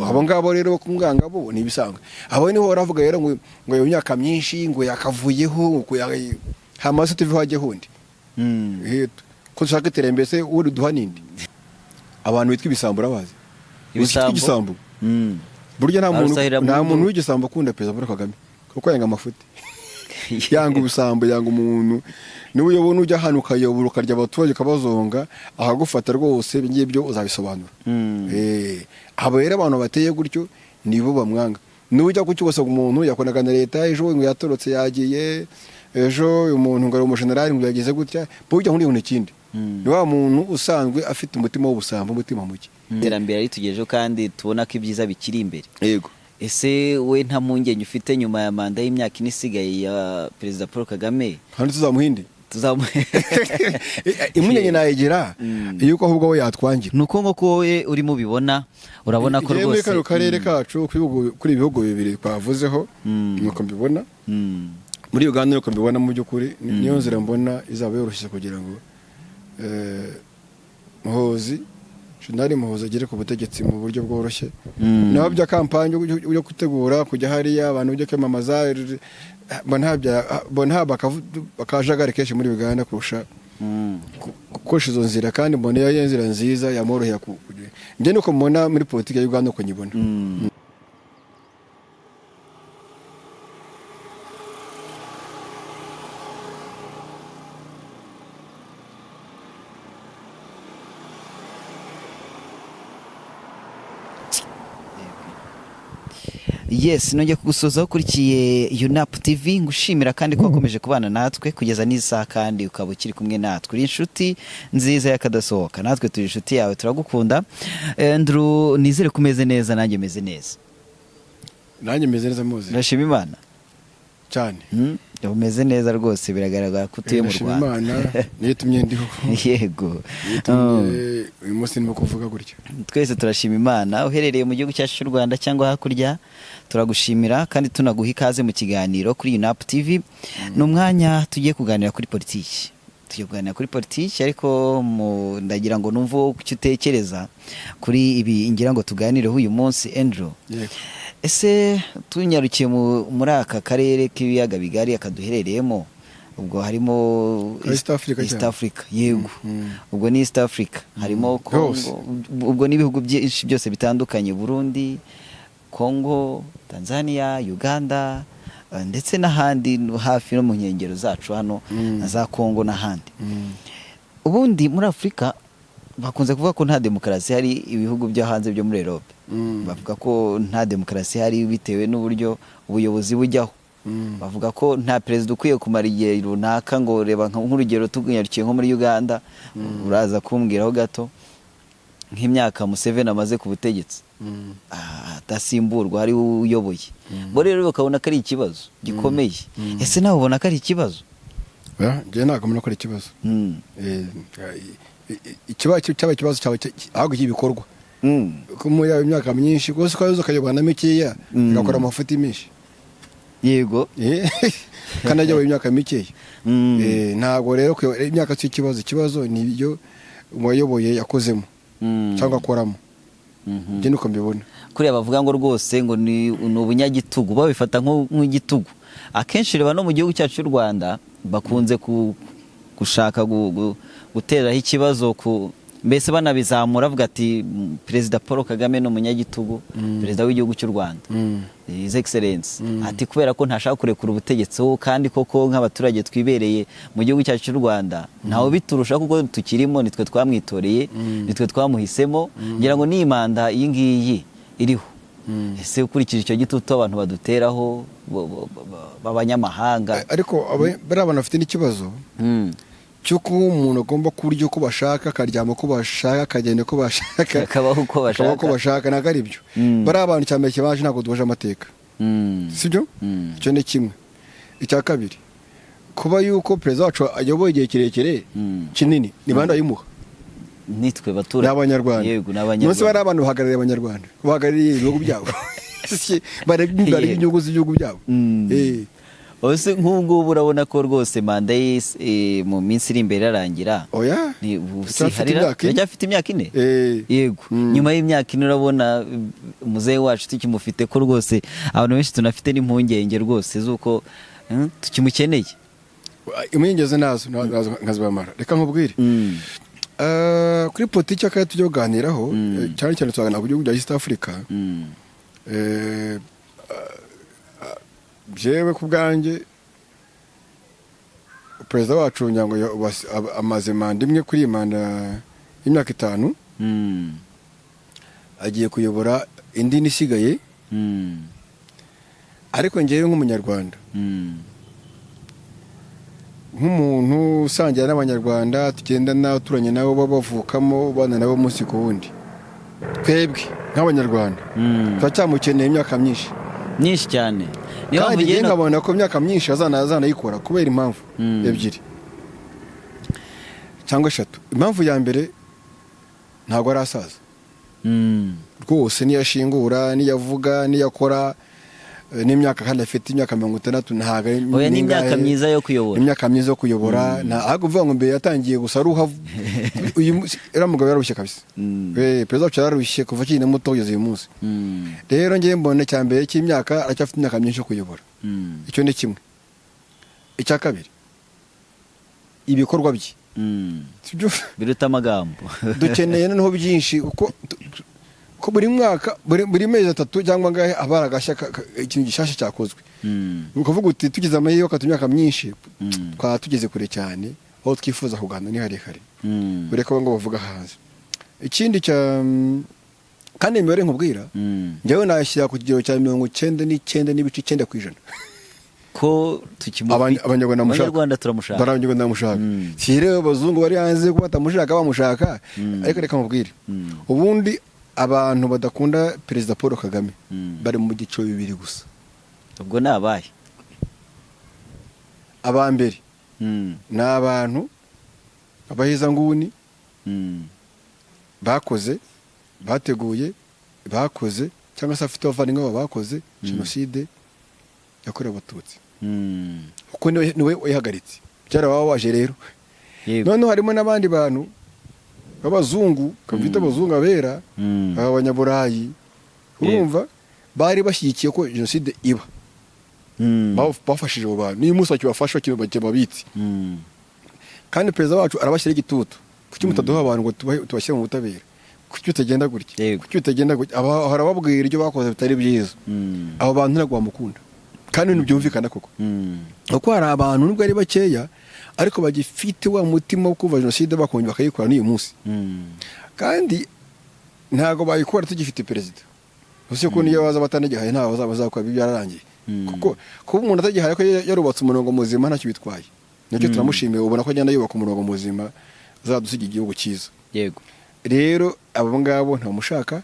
Abo ngabo rero bo kumwanga bo ni ibisanzwe. Abo niho baravuga rero ngo iyo myaka myinshi ngo yakavuyeho, ngo hama se tuveho hajye hundi. Ko dushaka iterambere se uri duha nindi? Abantu bitwa ibisambo urabazi? Ibisambo? Igisambo. Burya nta muntu Barusahira nta mu muntu nduru. w'igisambo akunda Perezida Paul Kagame, kuko yanga amafuti, yanga ubusambo, yanga umuntu niba uyobona ujya ahantu ukayobora ukarya abaturage ukabazonga, akagufata rwose, ibyo ngibyo uzabisobanura. Abo rero abantu bateye gutyo nibo bamwanga. Nujya gutyo ugasanga umuntu yakonaga na leta, ejo ngo yatorotse yagiye, ejo uyu muntu ngo ari umujenerali ngo yagize gutya, burya nkuriya ikindi ni wa muntu usanzwe afite umutima w'ubusambo, umutima muke. Iterambere ritugejeho kandi tubona ko ibyiza bikiri imbere. Yego. Ese we nta mpungenge ufite nyuma ya manda y'imyaka 4 isigaye ya Perezida Paul Kagame? Kandi tuzamuhinde. Tuzamu Impungenge nayigira yuko ahubwo we yatwangira. Ni uko nguko wowe urimo ubibona, urabona ko Njyewe muri rwose kano karere kacu kuri ibihugu bibiri twavuzeho, nuko mbibona. Muri Uganda nuko mbibona mu by'ukuri, niyo nzira mbona izaba yoroshye kugira ngo Muhozi, Jenerali Muhozi, agere ku butegetsi mu buryo bworoshye. Naho bya campagne yo gutegura kujya hariya abantu ujya kwiyamamaza, mbona haba akajagari kenshi muri Uganda kurusha gukoresha izo nzira, kandi mbona iyo nzira nziza yamworohera njye nuko mbona muri politiki ya Uganda uko nyibona. Yes, nongeye kugusoza ukurikiye UNAP TV, ngushimira kandi ko wakomeje kubana natwe kugeza n'isaha, kandi ukaba ukiri kumwe natwe. Uri inshuti nziza y'akadasohoka, natwe turi inshuti yawe, turagukunda. Andrew, nizere ko umeze neza, nanjye meze neza. Nanjye meze neza, muzi. Ndashima Imana. Cyane. Umeze neza rwose, biragaragara ko utuye mu Ndashima Rwanda. Imana niyo itumye ndiho. Yego. Niyo itumye uyu munsi ndimo kuvuga gutya. Twese turashima Imana. Uherereye mu gihugu cyacu cy'u Rwanda cyangwa hakurya, turagushimira kandi tunaguha ikaze mu kiganiro kuri UNAP TV. Ni umwanya tugiye kuganira kuri politiki, tugiye kuganira kuri politiki, ariko ndagira ngo numve wowe icyo utekereza kuri ibi ngira ngo tuganireho uyu munsi, Andrew. Yego. Ese tunyarukiye muri aka karere k'ibiyaga bigari akaduherereyemo, ubwo harimo East Africa East cyane. Africa, yego. Ubwo ni East Africa, harimo Hose. Congo, ubwo n'ibihugu byinshi byose bitandukanye, Burundi, Congo, Tanzania, Uganda, ndetse n'ahandi hafi no mu nkengero zacu hano na za Congo n'ahandi. Ubundi muri Afurika bakunze kuvuga ko nta demokarasi hari. Ibihugu byo hanze byo muri Europe bavuga ko nta demokarasi hari bitewe n'uburyo ubuyobozi bujyaho. Bavuga ko nta perezida ukwiye kumara igihe runaka, ngo reba nk'urugero tunyarukiye nko muri Uganda, uraza kumbwiraho gato, nk'imyaka Museveni amaze ku butegetsi adasimburwa, ari we uyoboye. Bo rero bakabona ko ari ikibazo gikomeye. Ese nawe ubona ko ari ikibazo? Oya, njyewe ntabwo mbona ko ari ikibazo. Ikibazo cyaba ikibazo cyawe ahubwo cy'ibikorwa ko muri iyo myaka myinshi rwose ko waza ukayobora na mikeya, igakora amafuti menshi. Kandi ayoboye imyaka mikeya. Ntabwo rero kuyobora imyaka si ikibazo. Ikibazo ni ibyo uwayoboye yakozemo cyangwa akoramo. Njye niko mbibona. Kuriya bavuga ngo rwose ngo ni ubunyagitugu, babifata nk'igitugu. Akenshi reba no mu gihugu cyacu cy'u Rwanda bakunze gushaka guteraho ikibazo, ku mbese banabizamura bavuga ati: "Perezida Paul Kagame ni umunyagitugu, perezida w'igihugu cy'u Rwanda, His Excellence," ati kubera ko ntashaka kurekura ubutegetsi. Wowe kandi koko nk'abaturage twibereye mu gihugu cyacu cy'u Rwanda, ntawe biturusha kuko tukirimo, nitwe twamwitoreye, nitwe twamuhisemo. Ngira ngo ni manda iyi ngiyi iriho. Ese ukurikije icyo gitutu abantu baduteraho b'abanyamahanga? Ariko bariya bantu bafite n'ikibazo cy'uko umuntu agomba kurya uko bashaka, akaryama uko bashaka, akagenda uko bashaka, akabaho uko akabaho uko bashaka. bashaka. Ntabwo ari byo. Bariya bantu cya mbere kibaje, ntabwo duhuje amateka, sibyo? Icyo ni kimwe. Icya kabiri, kuba yuko perezida wacu ayoboye igihe kirekire kinini, ni bande bayimuha? Nitwe baturage. Ni Abanyarwanda. Yego, ni Munsi bari Abanyarwanda. abantu bahagarariye Abanyarwanda, bahagarariye ibihugu byabo, bari inyungu z'ibihugu byabo. Ese nk'ubu ngubu urabona ko rwose manda ye mu minsi iri imbere irarangira? Oya. Ni ubu si Turacyafite harira imyaka 4. Turacyafite imyaka 4. Eh. Yego. Nyuma y'imyaka 4 urabona muzehe wacu tukimufite, ko rwose abantu benshi tunafite n'impungenge rwose z'uko tukimukeneye? Impungenge nazo nazo nkazibamara. Reka nkubwire. Kuri politiki y'akarere tujya kuganiraho, cyane cyane tuzaganira ku gihugu bya East Africa. Jewe ku bwanjye, perezida wacu ngira ngo amaze manda imwe kuri iyi manda y'imyaka 5, agiye kuyobora indi isigaye. Ariko ngewe nk'umunyarwanda, nk'umuntu usangira n'abanyarwanda, tugendana, uturanye nabo, baba bavukamo, ubana nabo umunsi ku wundi, twebwe nk'abanyarwanda turacyamukeneye imyaka myinshi. Myinshi cyane. Niyo Kandi mpamvu njyewe ugenda nkabona ko imyaka myinshi azanayikora kubera impamvu ebyiri cyangwa eshatu. Impamvu ya mbere, ntabwo arasaza. Rwose niyo ashingura, niyo avuga, niyo akora, n'imyaka kandi afite, imyaka 60, ntabwo ari Oya, ni imyaka n'ingahe. myiza yo kuyobora. Imyaka myiza yo kuyobora. Ahubwo uvuga ngo mbere yatangiye gusa aruha. Uyu munsi uriya mugabo yararushye kabisa. Perezida wacu yararushye kuva akiri na muto kugeza uyu munsi. Rero ngewe mbona icya mbere cy'imyaka, aracyafite imyaka myinshi yo kuyobora. Icyo ni kimwe. Icya kabiri, ibikorwa bye. Sibyo? Biruta amagambo. Dukeneye noneho byinshi, kuko ko buri mwaka, buri mezi 3 cyangwa angahe, aba hari agashya, ikintu gishyashya cyakozwe. Ni ukuvuga uti tugize amahirwe akatu imyaka myinshi, twaba tugeze kure cyane. Aho twifuza kugana ni harehare, ureke abo ngo bavuga hanze. Ikindi cya kandi, imibare nkubwira, njyewe nashyira ku kigero cya 99.9%. Ko tukimufite. Abanyarwanda bamushaka. Abanyarwanda turamushaka. Bari abanyarwanda bamushaka. Si rero abazungu bari hanze ko batamushaka, bamushaka. Ariko reka nkubwire, ubundi abantu badakunda Perezida Paul Kagame bari mu byiciro bibiri gusa. Ubwo ni abahe? Aba mbere ni abantu abahezanguni bakoze, bateguye, bakoze cyangwa se afite abavandimwe babo bakoze jenoside yakorewe abatutsi, kuko niwe wayihagaritse, byarababaje rero. Noneho harimo n'abandi bantu b'abazungu, kabita abazungu abera, abanyaburayi, urumva bari bashyigikiye ko jenoside iba. Bafashije abo bantu, niyo umunsi bakibafasha babitse. Kandi perezida wacu arabashyiraho igitutu: kuki mutaduha abantu ngo tubashyire mu butabera? Kuki bitagenda gutya? Kuki bitagenda gutya? Bahora babwira ibyo bakoze bitari byiza. Abo bantu ntabwo bamukunda, kandi ibintu byumvikana koko, kuko hari abantu, nubwo ari bakeya, ariko bagifite wa mutima wo kuva jenoside bakongera bakayikora n'uyu munsi. Kandi ntabwo bayikora tugifite perezida. Uzi ko niyo baza batanagihaye, ntabwo bazaba bazakora, ibyo byararangiye. Kuko kuba umuntu atagihaye ko yarubatse umurongo muzima, ntacyo bitwaye. Nacyo turamushimiye, ubona ko agenda yubaka umurongo muzima uzadusiga igihugu cyiza. Rero abo ngabo ntamushaka,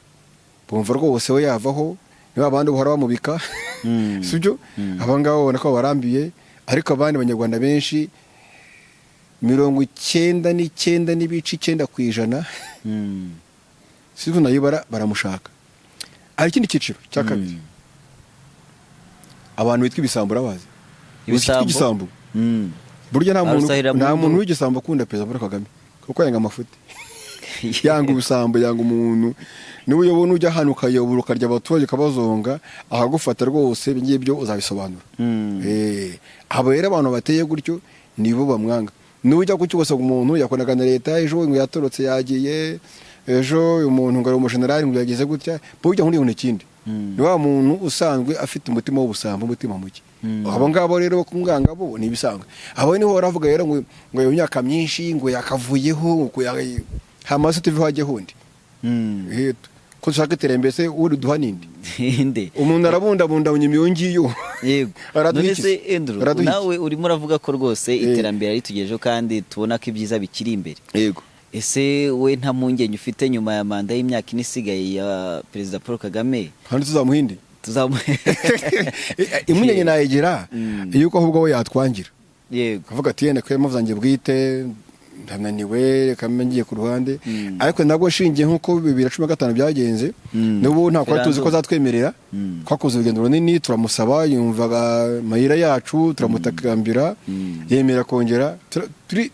bumva rwose we yavaho, niba abandi bahora bamubika. Sibyo? Abo ngabo babona ko barambiye. Ariko abandi banyarwanda benshi, 99.9%, sibyo nayibara, baramushaka. Hari ikindi cyiciro cya kabiri, abantu bitwa ibisambo. Urabazi? Uzi icyitwa Ibisambo? igisambo? Burya nta muntu Arusahira nta mu muntu ndu. w'igisambo akunda Perezida Paul Kagame, kuko yanga amafuti, yanga ubusambo, yanga umuntu niwe uyobona ujya ahantu ukayobora, ukarya abaturage, ukabazonga, akagufata. Rwose ibyo ngibyo uzabisobanura. Abo rero, abantu bateye gutyo nibo bamwanga. Nujya kucyusa umuntu yakonaga na leta, ejo ngo yatorotse yagiye, ejo uyu muntu ngo ari umujenerali, ngo yagize gutya, burya nkuriya ikindi ni wa muntu usanzwe afite umutima w'ubusambo, umutima muke. Abo ngabo rero kumwanga bo ni ibisanzwe. Abo niho baravuga rero ngo iyo myaka myinshi ngo yakavuyeho, ngo hamaze tuveho hajye hundi. Ko dushaka iterambere se, uri duha ninde? Nde? Umuntu arabundabunda iyo ngiyo. Araduha None iki se se? Andrew, Araduha iki? nawe urimo uravuga ko rwose iterambere ritugejeho kandi tubona ko ibyiza bikiri imbere. Yego. Ese we nta mpungenge ufite nyuma ya manda y'imyaka 4 isigaye ya Perezida Paul Kagame? Kandi tuzamuhinde. Tuzamu Impungenge nayigira yuko ahubwo we yatwangira, akavuga ati yenda kubera impamvu zanjye bwite. Ndananiwe, reka mbe ngiye ku ruhande. Ariko nabwo nshingiye nk'uko 2015 byagenze, n'ubu ntabwo twari tuzi ko azatwemerera. Twakoze urugendo runini, turamusaba, yumvaga amayira yacu, turamutakambira, yemera kongera turi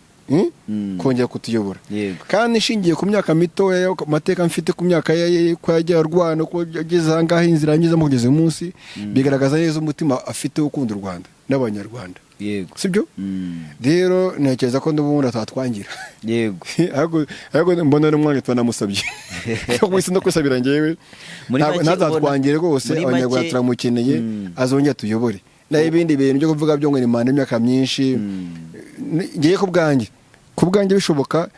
kongera kutuyobora. Kandi nshingiye ku myaka mitoya, ku mateka mfite, ku myaka ye, ko yagiye arwana, ko yageze aha ngaha, inzira yanyuzemo kugeza uyu munsi, bigaragaza neza umutima afite wo gukunda u Rwanda n'Abanyarwanda. Sibyo? Rero ntekereza ko n'ubundi atatwangira. Ariko mbona n'umwanya tunamusabye wese no kwisabira njyewe. Muri make Ntazatwangire rwose. Muri Abanyarwanda turamukeneye, azongera tuyobore. Naho ibindi bintu byo kuvuga byo ngo ni manda y'imyaka myinshi, ngiye ku bwanjye bishoboka,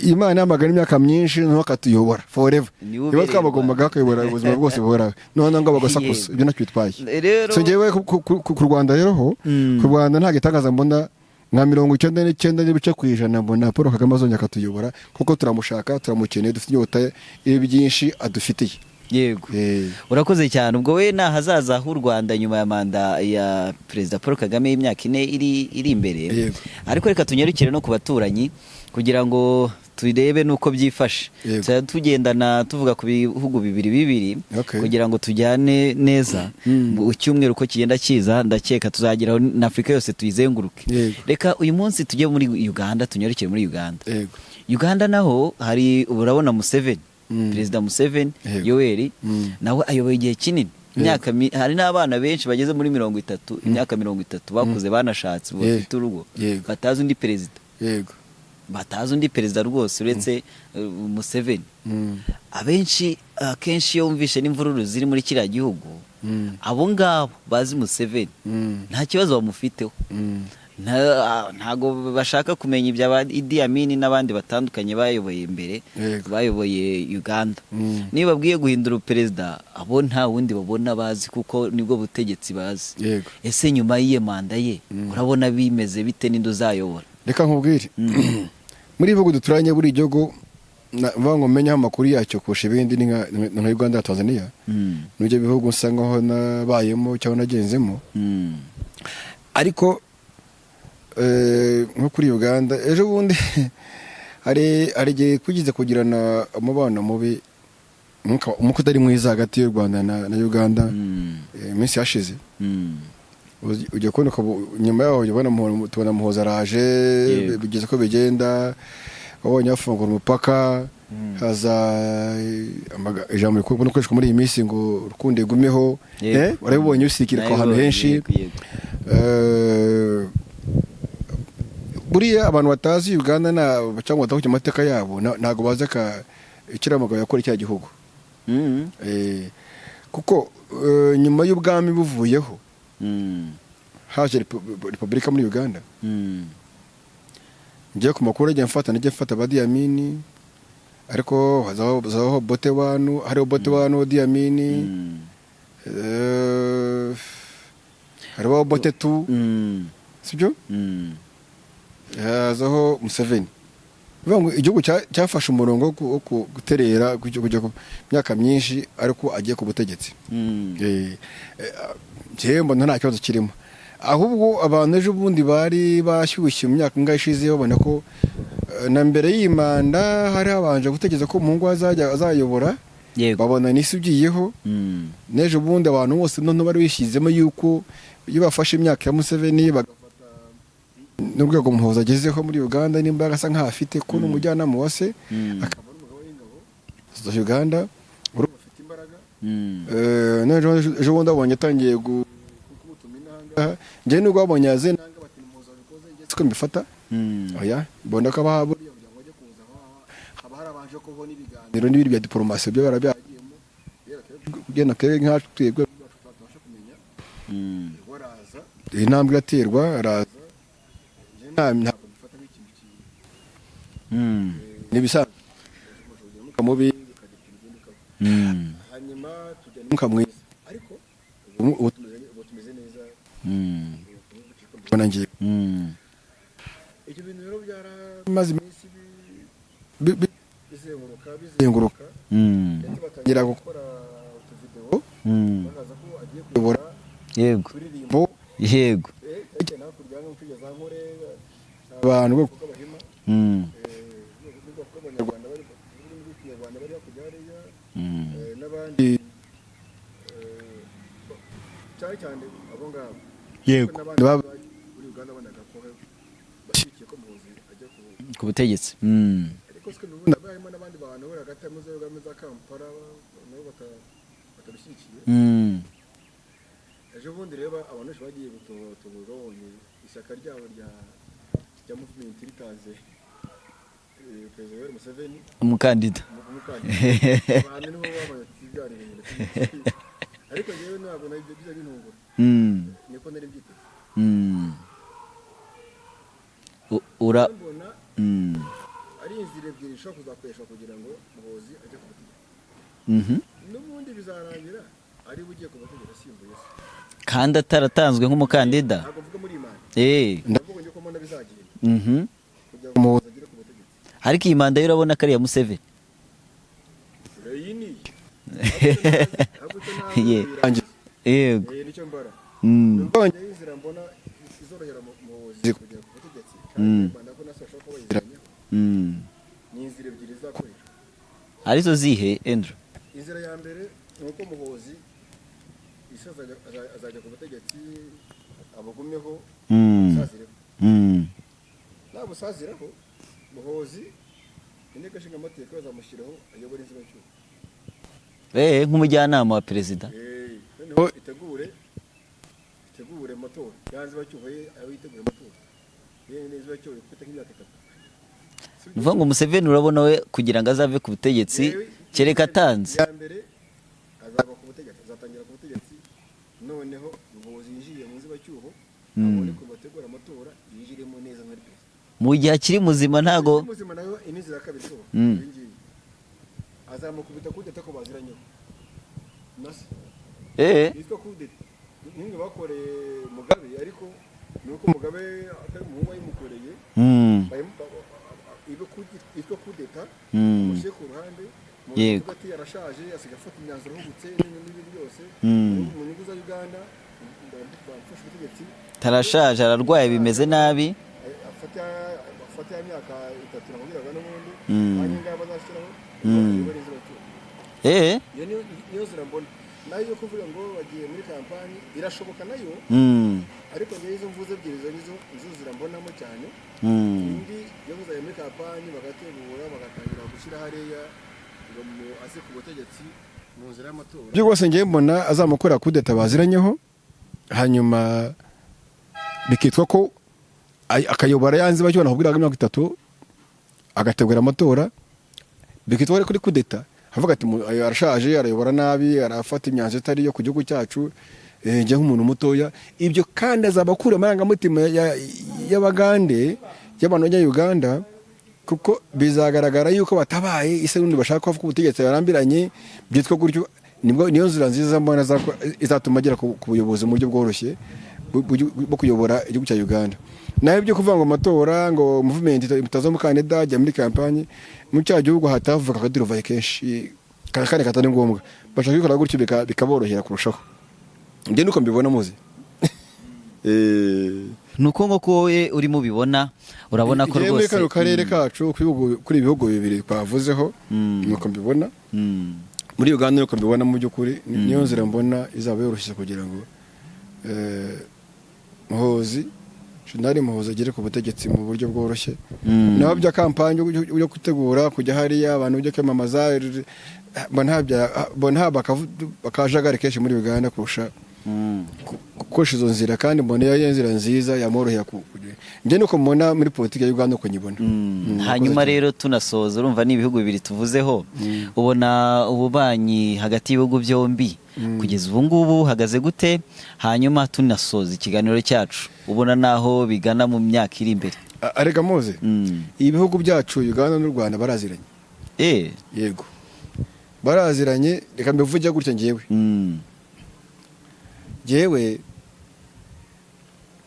Imana yamagana imyaka myinshi, noneho akatuyobora forever. Niwe Niba ubereye twabagombaga akayobora ubuzima bwose buhoraho, noneho ngo bagasakuza, ibyo ntacyo bitwaye. Rero So njyewe ku Rwanda rero ho, ku Rwanda nta gitangaza mbona, nka 99.9% mbona Paul Kagame azongera akatuyobora, kuko turamushaka, turamukeneye, dufite inyota byinshi adufitiye. Urakoze cyane. Ubwo we ni ahazaza h'u Rwanda nyuma ya manda ya Perezida Paul Kagame y'imyaka 4 iri imbere. Ariko reka tunyarukire no ku baturanyi kugira ngo turebe n'uko byifashe. Tuzajya tugendana tuvuga ku bihugu bibiri bibiri kugira ngo tujyane neza. Mu cyumweru uko kigenda kiza, ndakeka tuzageraho na Afurika yose tuyizenguruke. Reka uyu munsi tujye muri Uganda, tunyarukire muri Uganda. Uganda naho hari, urabona Museveni, Perezida Museveni, Yoweri, nawe ayoboye igihe kinini. Imyaka hari n'abana benshi bageze muri 30, imyaka 30, bakuze, banashatse, bafite urugo, batazi undi perezida. Batazi undi perezida rwose uretse Museveni. Abenshi, akenshi iyo wumvishe n'imvururu ziri muri kiriya gihugu, abo ngabo bazi Museveni, nta kibazo bamufiteho. Ntago bashaka kumenya ibya ba Idi Amin n'abandi batandukanye bayoboye imbere, bayoboye Uganda. Niba babwiye guhindura perezida, abo nta wundi babona bazi, kuko nibwo butegetsi bazi. Ese nyuma y'iyo manda ye, urabona bimeze bite? Ninde uzayobora? Reka nkubwire, muri ibihugu duturanye, buri gihugu mvuga ngo menyeho amakuru yacyo kurusha ibindi ni nka Uganda na Tanzania. Nibyo bihugu nsa nkaho nabayemo cyangwa nagenzemo. Ariko nko kuri Uganda, ejo bundi hari igihe twigeze kugirana umubano mubi, umwuka utari mwiza hagati y'u Rwanda na Uganda, iminsi yashize. Ujya kubona nyuma yaho ujya ubona tubona Muhoza araje. Bigeze ko bigenda, wabonye bafungura umupaka, haza ijambo rikunda gukoreshwa muri iyi minsi ngo "Urukundo igumeho". Warabibonye bisikira ahantu Nabibonye, henshi. yego. Buriya abantu batazi Uganda cyangwa batazi amateka yabo, ntabwo bazi icyo mugabo yakora cya gihugu. Kuko nyuma y'ubwami buvuyeho, haje repubulika muri Uganda. Ngiye ku makuru agiye mfata, nagiye mfata ba Idi Amin, ariko hazaho Obote wanu, hariho Obote wanu, Idi Amin, hariho Obote tu, sibyo? Hazaho Museveni. Bivuga ngo igihugu cyafashe umurongo wo guterera kujya ku myaka myinshi, ariko agiye ku butegetsi. Njyewe mbona nta kibazo kirimo, ahubwo abantu ejo bundi bari bashyushye mu myaka ingahe ishize, babona ko na mbere y'iyi manda hari habanje gutegereza ko umuhungu we azajya azayobora, babona n'isi ugiyeho. N'ejo bundi abantu bose noneho bari bishyizemo yuko iyo bafashe imyaka ya Museveni, bagafata n'urwego Muhoza agezeho muri Uganda, n'imbaraga asa nkaho afite, ko n'umujyanama wa se, akaba ari umugabo w'ingabo za Uganda, urumva afite imbaraga. N'ejo ejo bundi abonye atangiye kumutuma inanga, njyewe nubwo babonye yaze nanga bati Muhoza abikoze, njye siko mbifata. Oya, mbona ko aba buriya kugira ngo ajye kuza haba harabanje kubaho n'ibiganiro n'ibindi bya diporomasi byo barabyagiyemo. Rero kugenda twebwe nkacu, twebwe ubwacu tutabasha kumenya. Ubwo araza, iyi ntambwe iraterwa, araza. Njye ntabwo mbifata nk'ikintu kibi, ni ibisanzwe. Umwuka mubi ukajya, hanyuma tujya n'umwuka mwiza, ariko ubu tumeze neza. Mbona ngiye ibyo bintu rero byaramaze iminsi bizenguruka bizenguruka, ndetse batangira gukora utuvidewo bagaragaza ko agiye kuyobora, turirimbo. Cyane hakurya nko kugeza Nkore, abantu bwo bw'Abahima. Abanyarwanda bari mu rurimi rw'Ikinyarwanda bari hakurya hariya, n'abandi, cyane cyane abo ngabo. N'abandi baba muri Uganda bonaga ko bashyigikiye ko Muhoozi ajya ku Ku butegetsi. Ariko siko mbibona, harimo n'abandi bantu bari hagati ya muze Uganda za Kampala nabo batabishyigikiye. Ejo bundi rero abantu benshi bagiye gutoboza babonye ishyaka ryabo rya movement ritanze Perezida Yoweri Museveni Umukandida. Umukandida. Abantu niho babonye ati byari ibintu, ariko njyewe ntabwo nabyo bijya bintungura, niko nari mbyiteze. Ura Mbona ari inzira ebyiri ishobora kuzakoreshwa kugira ngo Muhoozi ajye ku butegetsi. N'ubundi bizarangira ari we ugiye ku butegetsi asimbuye se. Kandi ataratanzwe nk'umukandida. Ntabwo mvuga muri imana, ndavuga njye ko mbona bizagenda kugira ngo Muhoozi agere ku butegetsi. Ariko iyi manda yo urabona ko ari iya Museveni. Iyi ni Yeah. Yego. Nicyo mbara. Njyewe inzira mbona izorohera Muhoozi kugera ku butegetsi, kandi mbona ko nase bashobora kuba bayiziranyeho, ni inzira ebyiri zizakoreshwa. Arizo zihe, Andrew? Inzira ya mbere ni uko Muhoozi isi azajya ku butegetsi, abugumeho, abusazireho. Nabusaziraho Muhoozi, Inteko Ishinga Amategeko bazamushyiraho ayobora inzibacyuho. Nk'umujyanama wa perezida. Noneho itegure amatora ya nzibacyuho ye, ayo yitegure amatora ye n'inzibacyuho ifite nk'imyaka 3. Ni ukuvuga ngo Museveni urabona we kugira ngo azave ku butegetsi kereka atanze. Ya mbere azava ku butegetsi, azatangira ku butegetsi, noneho Muhoozi yinjiye mu nzibacyuho, abone ko bategura amatora, yinjiremo neza nka perezida. Mu gihe akiri muzima ntago. Muzima nayo iyi nzira ya kabiri ishoboka. Iyi ngiyi azamukubita kudeta ko baziranyeho na se. Yitwa kudeta nk'imwe bakoreye Mugabe, ariko ni uko Mugabe atari umuhungu wayimukoreye. Ibe yitwa kudeta, mushyire ku ruhande mu kuvuga ati yarashaje, asigaye afata imyanzuro ahubutse n'ibindi byose, mu nyungu za Uganda bamufashe ubutegetsi. Tarashaje, ararwaye, bimeze nabi. Afata ya myaka 3 nakubwiraga n'ubundi, hanyuma ngaba bazashyiraho ayobora inzibacyuho. Iyo niyo nzira mbona. Nayo yo kuvuga ngo bagiye muri kampani irashoboka nayo, ariko njyewe izo mvuze ebyiri izo nizo nzira mbonamo cyane. Indi yo kuzajya muri kampani bagategura, bagatangira gushyira hariya ngo aze ku butegetsi mu nzira y'amatora, byo rwose ngewe mbona azamukorera kudeta baziranyeho, hanyuma bikitwa ko akayobora ya nzibacyuho nakubwiraga imyaka 3, agategura amatora, bikitwa ari kuri kudeta, avuga ati ayo arashaje, arayobora nabi, arafata imyanzuro itari iyo ku gihugu cyacu, njye nk'umuntu mutoya. Ibyo kandi azaba akura amarangamutima y'Abagande, y'abantu bajya Uganda, kuko bizagaragara yuko batabaye ise n'undi bashaka ko ubutegetsi barambiranye, byitwa gutyo. Nibwo niyo nzira nziza mbona izatuma agera ku buyobozi mu buryo bworoshye bwo kuyobora igihugu cya Uganda. Naho ibyo kuvuga ngo amatora, ngo movement itaza umukandida ajya muri kampanye, mu cya gihugu hatavuka akaduruvayo kenshi kandi katari ngombwa, bashaka kubikora gutyo bikaborohera kurushaho. Njye nuko mbibona muzi. Ni uko nguko wowe urimo ubibona, urabona ko Njyewe muri rwose kano karere kacu, kuri ibihugu bibiri twavuzeho, nuko mbibona. Muri Uganda nuko mbibona mu by'ukuri, niyo nzira mbona izaba yoroshye kugira ngo Muhoozi, Jenerali Muhoozi, agere ku butegetsi mu buryo bworoshye. Naho bya kampani yo gutegura kujya hariya abantu bajya kwiyamamaza, mbona haba akajagari kenshi muri Uganda kurusha gukoresha izo nzira, kandi mbona iyo nzira nziza yamworohera njye nuko mbona muri politiki ya Uganda uko nyibona. Hanyuma Murakoze. rero tunasoza, urumva ni ibihugu bibiri tuvuzeho. Ubona ububanyi hagati y'ibihugu byombi kugeza ubu ngubu buhagaze gute? Hanyuma tunasoza ikiganiro cyacu, ubona naho bigana mu myaka iri imbere? Arega muze, ibihugu byacu Uganda n'u Rwanda baraziranye. Yego, baraziranye. Reka mbivuge gutya ngewe, ngewe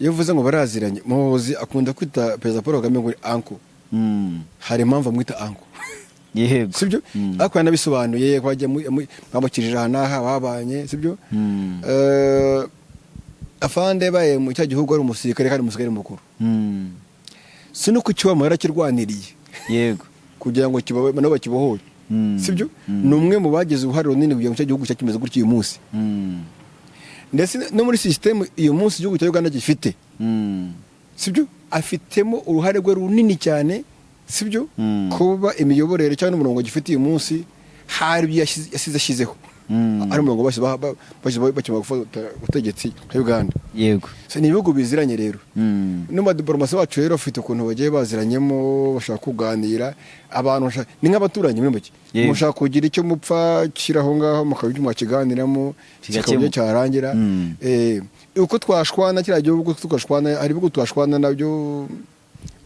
iyo uvuze ngo baraziranye, Muhoozi akunda kwita Perezida Paul Kagame ngo ni uncle. Hari impamvu amwita uncle. Sibyo? Ariko yanabisobanuye ko bagiye bamukijije aha n'aha babanye, sibyo? Afande yabaye mu cya gihugu ari umusirikare, kandi umusirikare mukuru. Si no kukibamo, yarakirwaniriye kugira ngo kibabe nabo bakibohore. Sibyo? Ni umwe mu bagize uruhare runini kugira ngo icyo gihugu cyacu kimeze gutyo uyu munsi. Ndetse no muri sisitemu uyu munsi igihugu cya Uganda gifite, sibyo, afitemo uruhare rwe runini cyane, sibyo? Kuba imiyoborere cyangwa n'umurongo gifite uyu munsi, hari ibyo yasize ashyizeho, ari umurongo bashyize bakimara gufata ubutegetsi nka Uganda. So, ni ibihugu biziranye rero. N'abadiporomasi bacu rero bafite ukuntu bagiye baziranyemo, bashaka kuganira, abantu ni nk'abaturanyi muri make. Mushaka kugira icyo mupfa kiri aho ngaho, mukaba ibyo mwakiganiramo kikaba Kigakemuka. ibyo cyarangira. Uko twashwana kiriya gihugu tugashwana, hari ibihugu twashwana nabyo,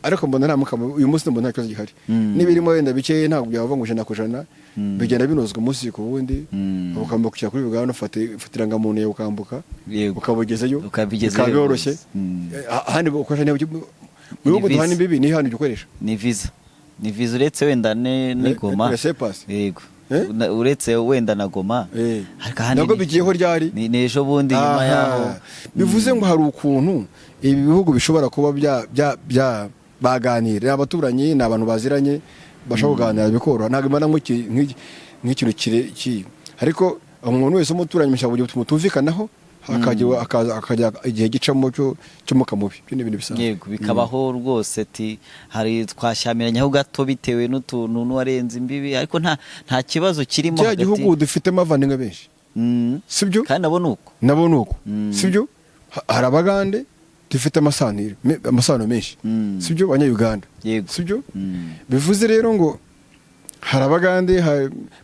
ariko mbona nta mukama uyu munsi, mbona nta kibazo gihari. N'ibirimo wenda bikeya, ntabwo byava ngo 100%, bigenda binozwa umunsi ku wundi. Ukambukira kuri Uganda, ufata irangamuntu yawe ukambuka, ukabugezeyo, Ukabigezayo bikaba byoroshye. rwose. Ahandi ukoresha mu bihugu Ni duhana visa. imbibi, ni hano ujya ukoresha. Ni visa, uretse wenda ni Goma. Laissez passer. Yego. Eh? Uretse wenda na Goma. Ariko ahandi Nabwo bigiyeho ryari? Ni ejo bundi nyuma yaho. Bivuze ngo hari ukuntu ibi bihugu bishobora kuba bya baganira, ni abaturanyi, ni abantu baziranye, bashobora kuganira bikoroha. Ntabwo mbona nk'ikintu kire ki, ariko umuntu wese umuturanyi mushobora kugira mutumvikanaho, hakajya igihe gicamo cyo cy'umwuka mubi. Ibyo ni ibintu bisanzwe. Yego, bikabaho rwose. Ti hari twashyamiranyeho gato bitewe n'utuntu n'uwarenze imbibi, ariko nta kibazo kirimo Kiriya hagati. gihugu dufitemo abavandimwe benshi, sibyo? Kandi nabo ni uko. Nabo ni uko. Sibyo? Hari Abagande dufite amasano menshi, sibyo? Abanyayuganda, sibyo? Bivuze rero ngo hari Abagande,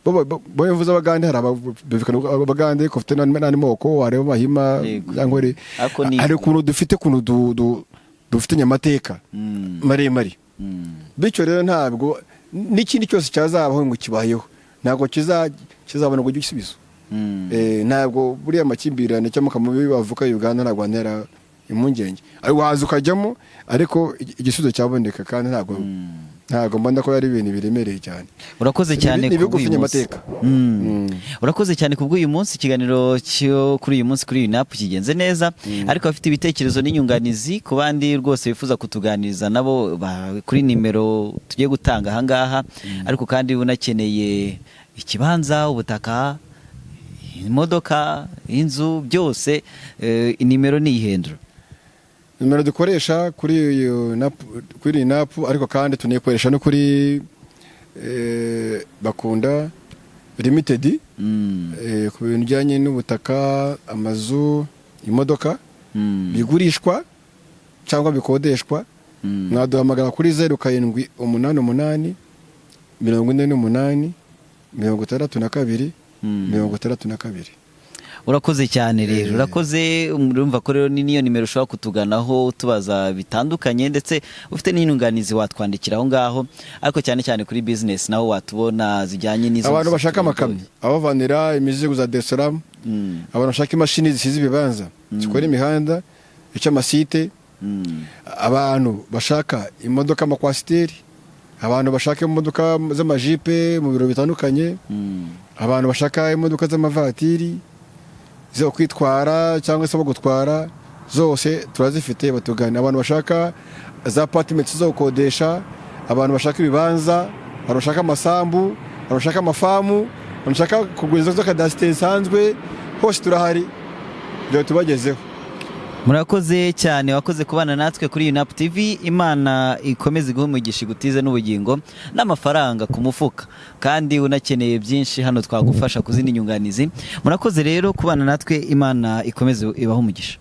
bo bivuze Abagande, hari Abagande ko bafite n'andi moko, hari Abahima, cyangwa Ariko hari ukuntu dufite ukuntu dufitanye amateka maremare. Bityo rero ntabwo n'ikindi cyose cyazabaho ngo kibayeho, ntabwo kizabona ngo igisubizo. Ntabwo buriya amakimbirane cyangwa mubi bavuka Uganda ntabwo antera impungenge. Ariko waza ukajyamo, ariko igisubizo cyaboneka, kandi ntabwo mbona ko ari ibintu biremereye cyane. Urakoze cyane Ni ibihugu kubw'uyu bifitanye munsi. amateka. Urakoze cyane kubw'uyu munsi. Ikiganiro cyo kuri uyu munsi kuri UNAP kigenze neza, ariko abafite ibitekerezo n'inyunganizi ku bandi rwose bifuza kutuganiriza nabo kuri nimero tugiye gutanga ahangaha. Ariko kandi unakeneye ikibanza, ubutaka, imodoka, inzu, byose, nimero ni ihendro. Nimero dukoresha kuri iyo kuri iyi napu, ariko kandi tunayikoresha no kuri Bakunda Limited, ku bintu bijyanye n'ubutaka, amazu, imodoka, bigurishwa cyangwa bikodeshwa, mwaduhamagara kuri 0788 48 62 62. Urakoze cyane rero, urakoze. Urumva ko rero ni niyo nimero ushobora kutuganaho utubaza bitandukanye, ndetse ufite n'inyunganizi watwandikira aho ngaho, ariko cyane cyane kuri business naho watubona zijyanye n'izo Abantu bashaka amakamyo abavanira imizigo za Dar es Salaam, abantu bashaka imashini zisize ibibanza, zikora imihanda, ica amasite, abantu bashaka imodoka, amakwasiteri, abantu bashaka imodoka z'amajipe mu biro bitandukanye, abantu bashaka imodoka z'amavatiri zo kwitwara cyangwa se bagutwara, zose turazifite, batugana. Abantu bashaka za apartments zo gukodesha, abantu bashaka ibibanza, abantu bashaka amasambu, abantu bashaka amafamu, abantu bashaka kugura inzu z'akadasite zisanzwe, hose turahari kugira ngo tubagezeho. Murakoze cyane, wakoze kubana natwe kuri UNAP TV. Imana ikomeze iguhe umugisha, igutize n'ubugingo n'amafaranga ku mufuka, kandi unakeneye byinshi hano twagufasha ku zindi nyunganizi. Murakoze rero kubana natwe, Imana ikomeze ibahe umugisha.